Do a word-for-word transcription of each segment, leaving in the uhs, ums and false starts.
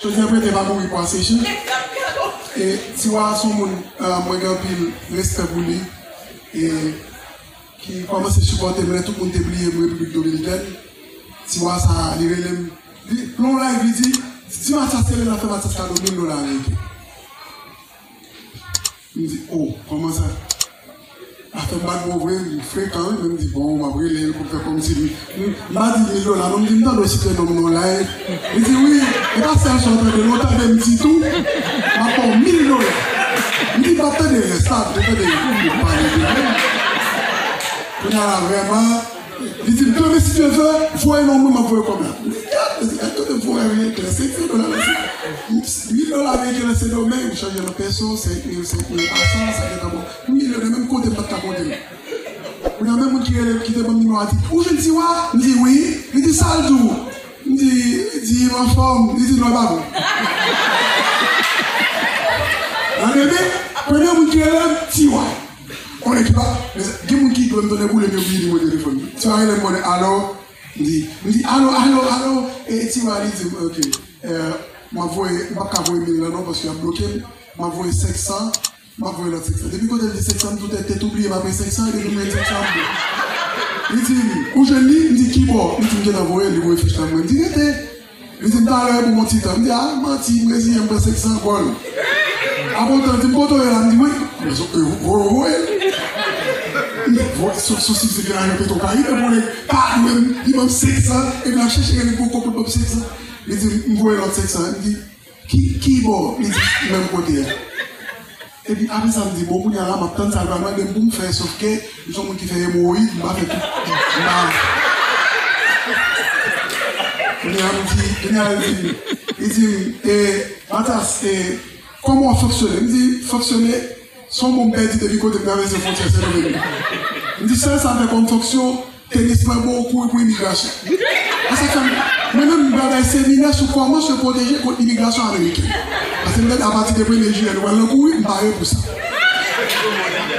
Jodi a, prete pa mouri pou aseche. E Tiwa se yon moun, eh, mwen gen anpil respè pou li. E ki kòmanse sipòte m lè tout moun te bliye m Repiblik Dominikèn. Tiwa sa, li rele m. Li, lè yon live, li di, di Matyas, se lè l ap fè Matyas kado mil dola ameriken. M di, oh, kòman sa? Afè m pa t bon vre, m frekan, wi, men m di, bon, m ap rele l pou l fè kòmsi li. M, m pa di mil dola, non, m di, m tande w site non m nan live. Li di, wi, e pa sèl sa w tande, non, w tande m di tou, m ap ba w mil dola. M di, m p ap tande rès la, m te tande m pale de mwen. Kounye a la, vrèman, li di m, demen, si Dye vle, voye non mwen, m ap voye kòb la. M di, gad, gad, gad, voye avèk klè, senk mil dola la, se mil dola avèk klè, se domèn, m chanje nan peso, senk mil, senk mil, pa san, sa gentan bon. Yon milyon nan menm kote m pa t ka konte l. Kounye a, menm moun ki rele m, ki te ban m nimewo a di, ou jwenn Tiwa? M di, wi. Li di, sa l di w? M di, di m anfòm. Li di, non, e pa vre. Nan demen, premye moun ki rele m, Tiwa. Konnen ki pa, gen moun ki dwe m tounen boule, men bliye nimewo telefòn li. Tiwa rele m, konnen, alo? M di, m di, alo, alo, alo? E Tiwa, li di m, ok, eh, m ap voye, m p ap ka voye mil lan non, paske y ap bloke m. M ap voye senk san, m ap voye lòt senk san. Depi kote l di senk san, m tou tèt, tèt oubliye m apre senk san, epi m jwenn senk san. Li di m, ou jwenn li? M di, ki bò? Li di m gentan voye l, li voye fich la mwen. M di, rete. Li di m, talè pou yon ti tan. M di, a, manti, m reziyen m, pran senk san, bòl. Apre yon tan, li di m, kote w ye la? M di, wi. Voye, voye. M di, voye, sou, sou, si se gen lajan Petro Caribe, pou nèg pa dwe m, li ban m senk san, epi l ap chèche rele m pou kòb pou l ban m senk san. Li di m, m voye lòt senk san. M di, ki, ki bò? Li di, menm kote a. Epi apre sa, m di, bon, kounye a la, m ap tann sa l pral mande m pou m fè, sòf ke m se yon moun ki fè emowoyid, m pa fè tout, m pa. Kounye a, m di, kounye a, li di, li di m, e, Matyas, e, kòman w ap fonksyone? M di, fonksyone, se yon mo m pèdi depi kote m travèse fwontyè Sendomeng. M di, sèl sa m fè kòm fonksyon, tenis mwen bon, kouri pou imigrasyon. E sa k fè m, mwen menm, m pral bay seminè sou kòman se pwoteje kont imigrasyon ameriken. Paske m tande apati de premye jiyè, nou pral nan kouri, m pare pou sa.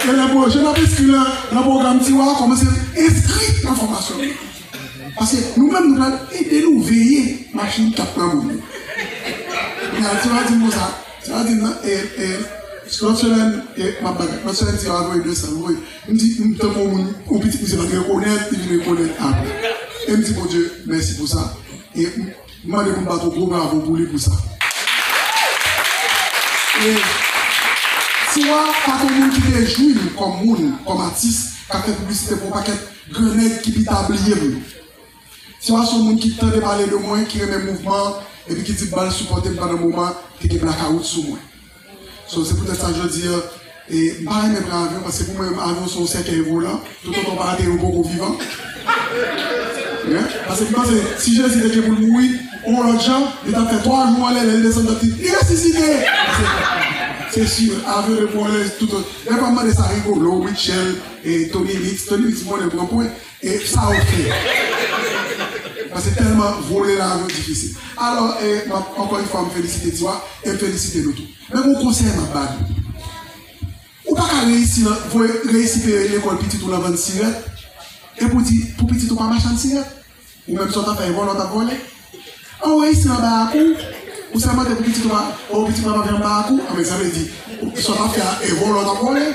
E lè pwochen ap enskri nan, nan pwogram Tiwa a, kòmanse enskri nan fòmasyon. Paske nou menm, nou pral ede nou veye machin k ap pran moun yo. Kounye a, Tiwa di m konsa, Tiwa di m nan, e, e, lòt semèn, e, m ap bagay. Lòt semèn, Tiwa voye de san, voye. M di, m tankou yon moun, yon pitit misye pa t rekonèt, li vin rekonèt apre. E m di Bondye mèsi pou sa. E m, m mande pou n bat yon gwo bravo pou li pou sa. E Tiwa pa t yon moun ki te jwi m kòm moun, kòm atis, k ap fè piblisite pou yon pakèt gran nèg ki pita bliye m. Tiwa se yon moun ki tande pale de mwen, ki renmen mouvman, epi ki di m pral sipòte m pandan moman ki gen blakawout sou mwen. So, se poutèt sa jodi a, e, m pa renmen pran avyon, paske pou mwen menm, avyon se yon sèkèy volan. Toutotan w pa ateri, ou poko vivan. Wi. Paske m panse, si Jezi te gen pou l mouri, yon lòt jan, li t ap fè twa jou anlè, lè l desann, t ap di, li resisite! Paske, se si, avyon depi w anlè, toutotan. Lè m ap mande sa Rigolo, Rutshelle, e, Tony Mix, Tony Mix, m konnen l pran pwen. E sa yo fè. Paske tèlman vole la yo difisil. Alò, e, m ap, ankò yon fwa, m felisite Tiwa, e m felisite nou tou. Men gon konsèy m ap ba nou. Ou pa ka reyisi nan, voye, reyisi peye lekòl pitit ou nan vann sirèt, e pou di, pou pitit ou pa machann sirèt. Ou menm sa w t ap fè, e vòlè w t ap vòlè. An, ou reyisi nan Bayakou, ou sèmante pou pitit ou pa, o, pitit ou pa mache nan Bayakou, anben sa vle di, ou, sa w t ap fè a, e vòlè w t ap vòlè.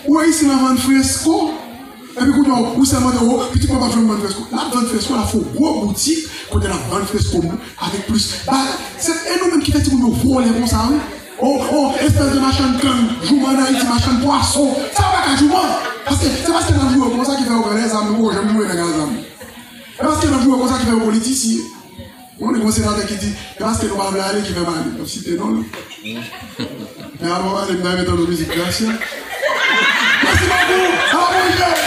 Ou reyisi nan vann fresko, epi kounye a, ou sèmante, o, pitit mwen pa jwenn vann fresko. L ap vann fresko, l ap fè yon gwo boutik, kote l ap vann fresko moun, avèk plis bagay. Se, e nou menm ki fè timoun yo vòlè konsa, wi. O, o, espès de machann kann, jouman an Ayiti, machann pwason. Sa pa ka jouman. Paske, se paske n ap joure konsa ki fè yo pran lèzam, nou poko janm joure nèg a zam. E paske n ap joure konsa ki fè yo politisyen. Ou konnen gon senatè ki di, e paske nou pa vle ale ki fè m ale. M ap site non l. Men avan m ale, m ta renmen tande mizik Gracia. Mèsi bokou. Ala manje.